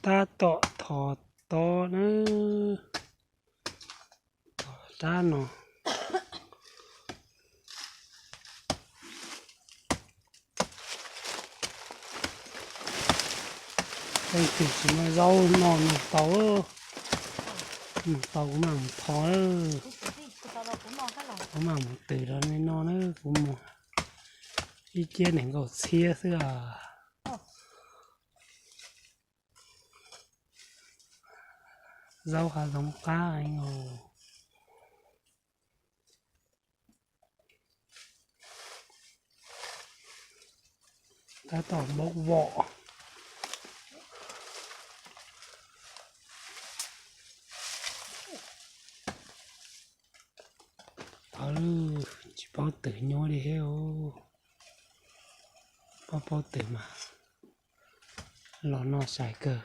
Tab tom thov tob na, thov rab no. Leej twg tsis muaj zaub no nug tau, nug tau kuv mam mus thov. Kuv mam mus twv rau nej noj na, kuv muag ib ciab nees nkaum txhiab xwb as. Zaub hav zoov qab heev os. Tab tom npaub vom. Tau, tsis paub twv nyuaj li thiab. Paub paub twv mas los noj sai kawg.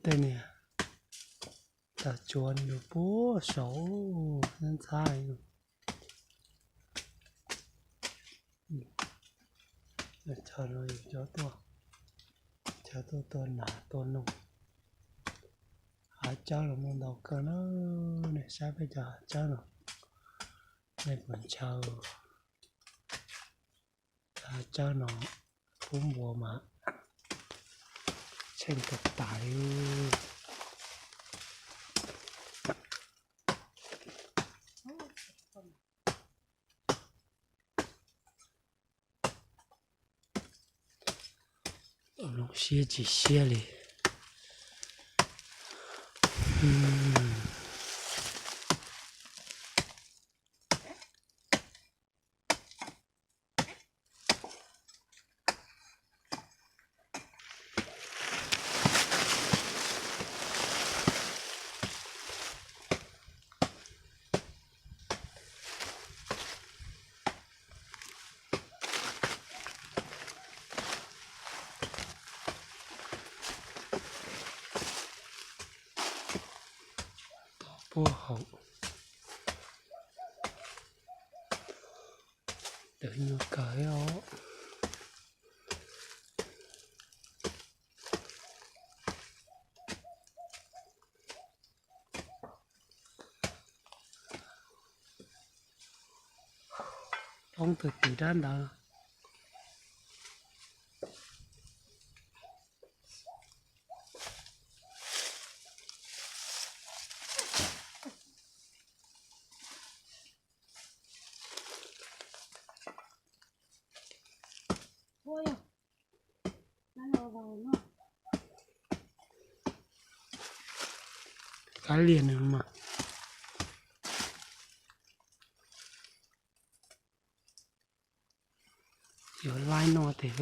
Tej niag tawg tsuav nws puag saud, ntxhab. Chaw no yus cov tuaj, chaw tuaj tua nas tua noog. Hav tsawb los muaj ntau kawg na, nej saib peb cov hav tsawb no, nej puas ntshaw? Hav tsawb no pub npua mas tsheej tag tas li. Zoo siab tsis siab li. Puag hauv, twv nyuag kawg os. Poob twg twv rab ntawd. Kab liag no mas. Yuav laib noj tes.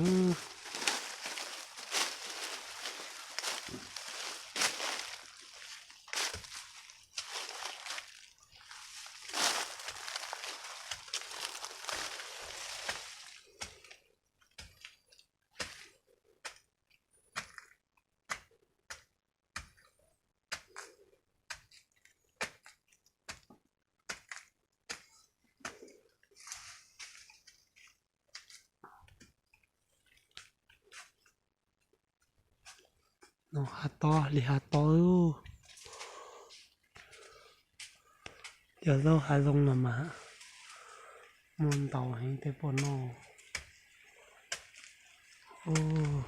No hav tob li hav tob. Cov zaub hav zoov no mas muaj ntau heev, tej pom no. Ub,